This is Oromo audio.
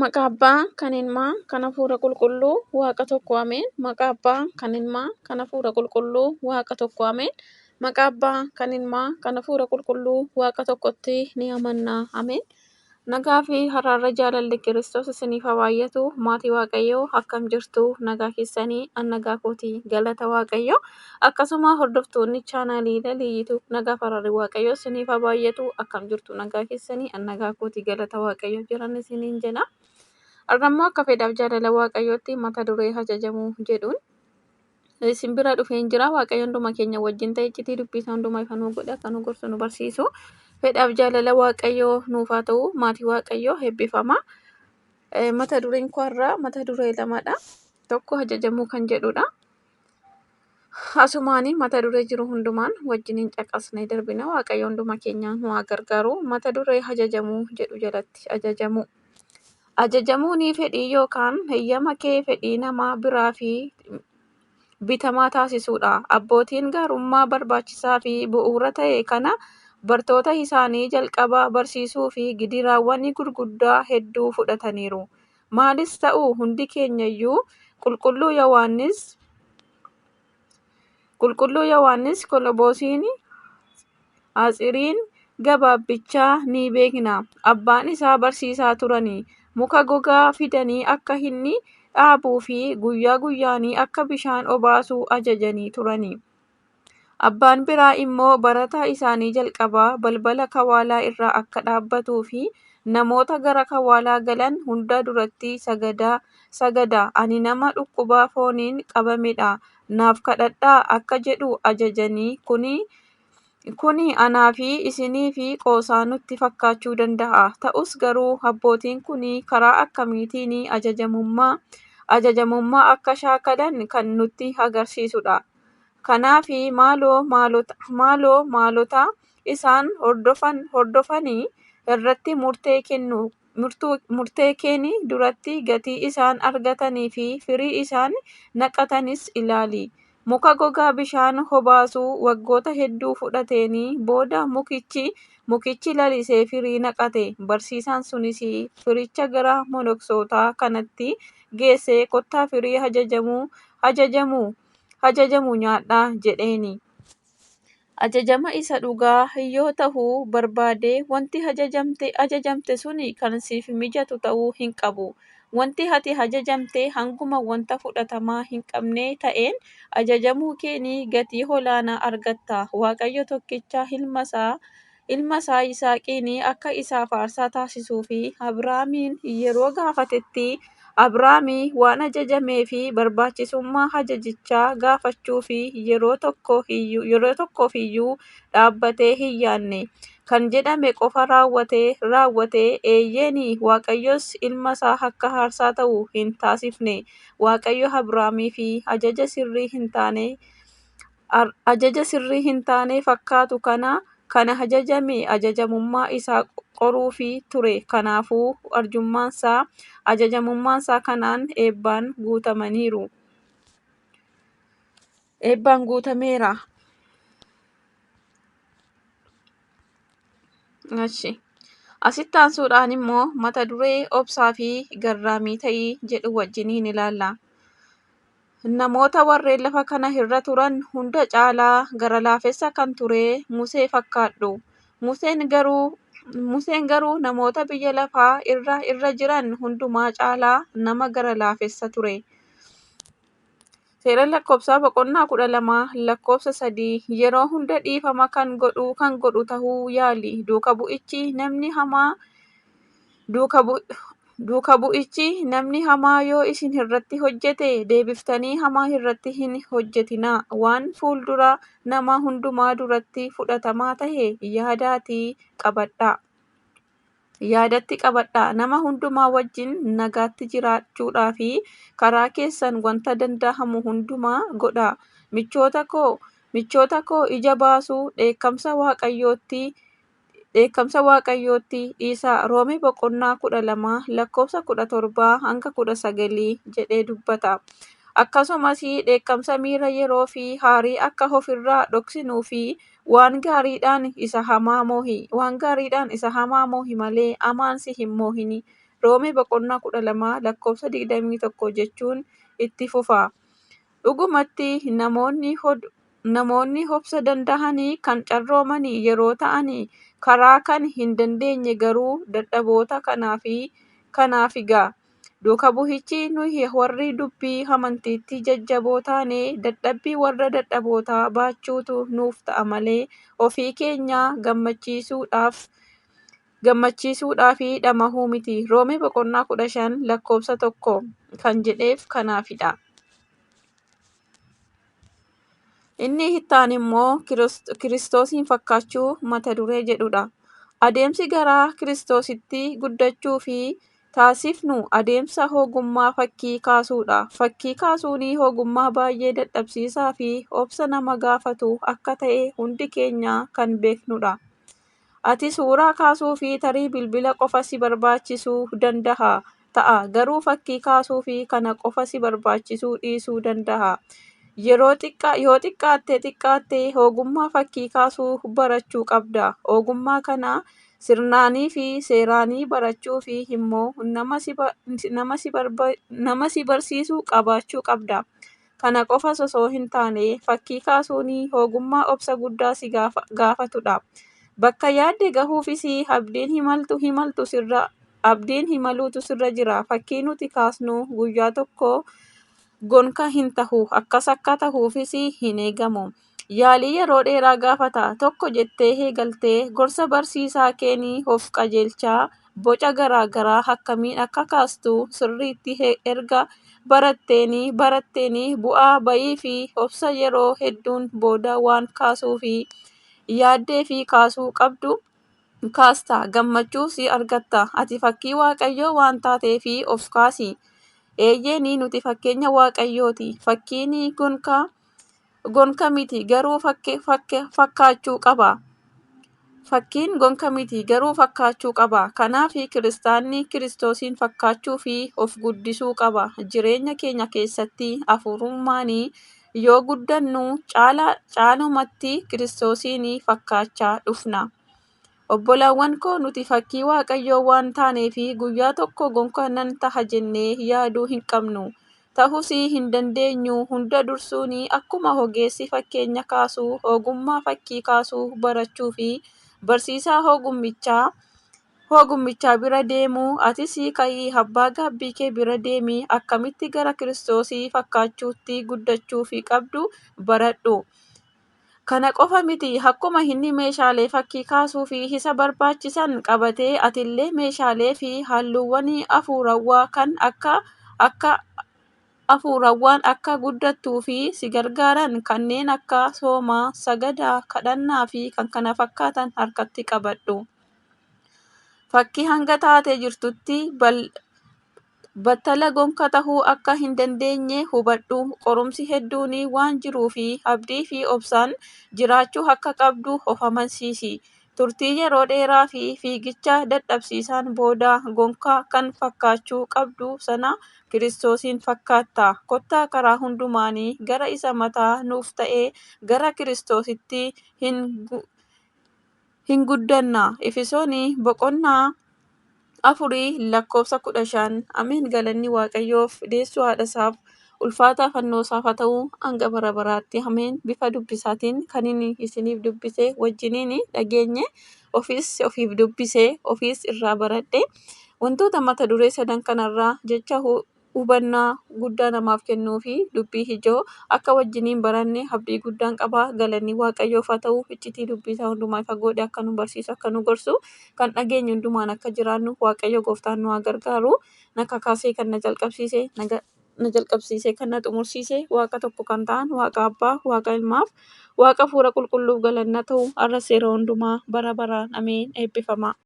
Maqaa Abbaa, kan Ilmaa, kan Hafuura Qulqulluu, Waaqa tokko Ameen. Maqaa Abbaa, kan Ilmaa, kan Hafuura Qulqulluu, Waaqa tokko Ameen. Maqaa Abbaa, kan Ilmaa, kan Hafuura Qulqulluu, Waaqa tokkotti ni amanna. Ameen. Nagaa fi araarri jaalalli Kiristoos isiniif haa baay'atu. Maatii Waaqayyoo akkam jirtu? Nagaa keessanii? An nagaa kooti. Galata Waaqayyoo. Akkasuma hordoftoonni chaanaalii Lalii YouTube nagaa fi araarri Waaqayyoo isiniif haa baay'atu. Akkam jirtu? Nagaa keessanii? An nagaa kooti. Galata Waaqayyoo jiran isiniin jedha. Har'a immoo akka fedhaaf jaalala Waaqayyootti mata duree ajajamuu jedhuun isin bira dhufeen jira. Waaqayyo hunduma keenya wajjin ta'e iccitii dubbii isaa hundumaa ifa nuu godhe akka nu gorsu nu barsiisu. Fedhaaf jaalala Waaqayyoo nuuf haa ta'u. Maatii Waaqayyoo eebbifama. Mata dureen koo har'aa mata duree lamadha. Tokko ajajamuu kan jedhudha. Asumaanii mata duree jiru hundumaan wajjiniin caqasnee darbina. Waaqayyo hunduma keenya nu haa gargaaru. Mata duree ajajamuu jedhu jalatti ajajamuu. Ajajamuun fedhii yookaan heyyama kee fedhii nama biraa fi bitamaa taasisuudha. Abbootiin gaarummaa barbaachisaa fi bu'uura ta'e kana bartoota isaanii jalqaba barsiisuu fi gidiraawwan gurguddaa hedduu fudhataniiru. Maalis ta'u hundi keenyayyuu Qulqulluu Yohaannis Koloboosiin Atsiriin gabaabbichaa ni beekna. Abbaan isaa barsiisaa turani. Muka gogaa fidanii akka inni dhaabuu fi guyyaa guyyaanii akka bishaan obaasu ajajanii turani. Abbaan biraa immoo barataa isaanii jalqabaa balbala kawwaalaa irra akka dhaabbatuu fi namoota gara kawwaalaa galan hunda duratti sagada ani nama dhukkuba fooniin qabamedha naaf kadhadhaa akka jedhu ajajanii. Kuni anaa fi isinii fi qoosaa nutti fakkaachuu danda'a. Ta'us garuu abbootiin kun karaa akkamiitiin ajajamummaa akka shaakalan kan nutti agarsiisudha. Kanaaf maaloo maalota isaan hordofanii irratti murtee kenni duratti gatii isaan argatanii fi firii isaan naqatanis ilaali. Muka gogaa bishaan obaasuu waggoota hedduu fudhateen booda mukichi lalisee firii naqate. Barsiisaan sunis firicha gara monoksoota kanatti geessee kottaa firii ajajamu nyaadhaa jedheeni. Ajajama isa dhugaa yoo ta'uu barbaade wanti ajajamte suni kan siif mijatu ta'uu hin qabu. Wanti ati ajajamte hanguma wanta fudhatama hin qabne ta'een ajajamuu keen gatii olaanaa argatta. Waaqayyo tokkicha ilma isaa Yisaaqiin akka isaaf aarsaa taasisuu fi Abrahaamiin yeroo gaafatetti Abrahaam waan ajajamee fi barbaachisummaa ajajichaa gaafachuu fi yeroo tokkoof iyyuu dhaabbatee hin yaadne. Kan jedhame qofa raawwate. Eeyyeen, Waaqayyos ilma isaa akka aarsaa ta'u hin taasifne. Waaqayyo Abrahaamiif ajaja sirrii hin taane fakkaatu kana ajajame ajajamummaa isaa qoruufi ture. Kanaafuu arjummaansaa ajajamummaansaa kanaan eebbaan guutamaniiru. Eebbaan guutameera. Asitti aansuudhaan immoo mata duree obsaa fi garraamii ta'ii jedhu wajjiniin ilaalla. Namoota warreen lafa kana irra turan hunda caalaa gara laafessa kan ture Musee fakkaadhu. Museen garuu namoota biyya lafaa irra jiran hundumaa caalaa nama gara laafessa ture. Seera Lakkoofsaa boqonnaa 12 lakkoofsa 3. Yeroo hunda dhiifama kan godhu ta'uu yaali. Duuka bu'ichi namni hamaa yoo isin irratti hojjete deebiftanii hamaa irratti hin hojjetinaa. Waan fuuldura nama hundumaa duratti fudhatamaa ta'e yaadatti qabadhaa. Yaadatti qabadhaa. Nama hundumaa wajjin nagaatti jiraachuudhaaf karaa keessan wanta danda'amu hundumaa godhaa. Michoota koo ija baasuu dheekkamsa Waaqayyootti dhiisaa. Roomee boqonnaa 12 lakkoofsa 17 hanga 19 jedhee dubbata. Akkasumas dheekkamsa miira yeroo fi aarii akka ofirraa dhoksinuu fi waan gaariidhaan isa hamaa moo'i. Waan gaariidhaan isa hamaa moo'i malee hamaan si hin moo'ini. Roomee boqonnaa 12 lakkoofsa 21 jechuun itti fufa. Dhugumatti namoonni obsa dandahanii kan carroomanii yeroo ta'anii karaa kan hin dandeenye garuu dadhaboota kanaafigaa. Duuka bu'ichi nuyi warri dubbii amantiitti jajjaboo taane dadhabbii warra dadhabootaa baachuutu nuuf ta'a malee ofii keenya gammachiisuudhaaf dhama'uu miti. Roomee boqonnaa 15 lakkoofsa 1 kan jedheef kanaafidha. Inni ittaan immoo Kiristoosiin fakkaachuu mata duree jedhudha. Adeemsi gara Kiristoositti guddachuu fi taasifnu adeemsa ogummaa fakkii kaasuudha. Fakkii kaasuun ogummaa baay'ee dadhabsiisaa fi obsa nama gaafatu akka ta'e hundi keenya kan beeknudha. Ati suuraa kaasuu fi tarii bilbila qofa si barbaachisuu danda'a ta'a garuu fakkii kaasuu fi kana qofa si barbaachisuu dhiisuu danda'a. Yeroo xiqqaa yoo xiqqaatte xiqqaatte ogummaa fakkii kaasuu barachuu qabda. Ogummaa kana sirnaanii fi seeraanii barachuu fi immoo nama si barsiisu qabaachuu qabda. Kana qofas osoo hin taane fakkii kaasuun ogummaa obsa guddaa si gaafatudha. Bakka yaadde gahuufis abdiin imaluutu sirra jira. Fakkii nuti kaasnu guyyaa tokko gonka hin tahu. Akkas akka tahuufis hin eegamu. Yaalii yeroo dheeraa gaafata. Tokko jettee eegaltee gorsa barsiisaa keenii of qajeelchaa boca garaa garaa akkamiin akka kaastu sirriitti erga baratteeni bu'aa bayii fi obsa yeroo hedduun booda waan kaasuu fi yaaddee fi kaasuu qabdu kaasta. Gammachuus argatta. Ati fakkii Waaqayyoo waan taateef of kaasi. Eeyyeen nuti fakkeenya Waaqayyooti. Fakkiin gonka miti garuu fakkaachuu qaba. Fakkiin gonka miti garuu fakkaachuu qaba. Kanaaf kiristaanni Kiristoosiin fakkaachuu fi of guddisuu qaba. Jireenya keenya keessatti hafuurummaan yoo guddannu caalumatti Kiristoosiin fakkaachaa dhufna. Obbolaawwan koo nuti fakkii Waaqayyoo waan taaneef guyyaa tokko gonka nan taha jennee yaaduu hin qabnu. Ta'us hin dandeenyu hunda dursuun akkuma ogeessi fakkeenya kaasuu ogummaa fakkii kaasuu barachuu fi barsiisaa ogummichaa bira deemuu atis ka'ii abbaa gaabbii kee bira deemii akkamitti gara Kiristoosii fakkaachuutti guddachuu fi qabdu baradhu. Kana qofa miti akkuma inni meeshaalee fakkii kaasuu fi isa barbaachisan qabatee atillee meeshaalee fi halluuwwan hafuurawaa kan akka akka hafuurawwan akka guddattuu fi si gargaaran kanneen akka soomaa, sagadaa, kadhannaa fi kan kana fakkaatan harkatti qabadhu. Fakkii hanga taatee jirtutti battala gonka tahuu akka hin dandeenye hubadhu. Qorumsi hedduun waan jiruu fi abdii fi obsaan jiraachuu akka qabdu of amansiisi. Turtii yeroo dheeraa fi fiigicha dadhabsiisaan booda gonka kan fakkaachuu qabdu sana Kiristoosiin fakkaatta. Kottaa karaa hundumaanii gara isa mataa nuuf ta'e gara Kiristoositti hin guddanna. Efesoonii boqonnaa 4 lakkoofsa 15. Ameen. Galanni Waaqayyoof deessuu haadha isaaf ulfaataa fannoo isaaf haa ta'u hanga bara baraatti. Ameen. Bifa dubbisaatiin kan inni isiniif dubbise wajjiniin dhageenye ofiis ofiif dubbise ofiis irraa baradhe wantoota mata duree sadan kanarraa jecha hubannaa guddaa namaaf kennuu fi dubbii ijoo akka wajjiniin baranne abdii guddaan qaba. Galanni Waaqayyoof haa ta'u. Iccitii dubbii isaa hundumaa ifa godhe akka nu barsiisu akka nu gorsu kan dhageenye hundumaan akka jiraannu Waaqayyo gooftaan nu haa gargaaru. Na kakaasee kan na jalqabsiise na jalqabsiisee kan na xumursiise Waaqa tokko kan ta'an Waaqa Abbaa, Waaqa Ilmaaf, Waaqa Hafuura Qulqulluuf galanna ta'u har'a seera hundumaa bara baraan ameen eebbifama.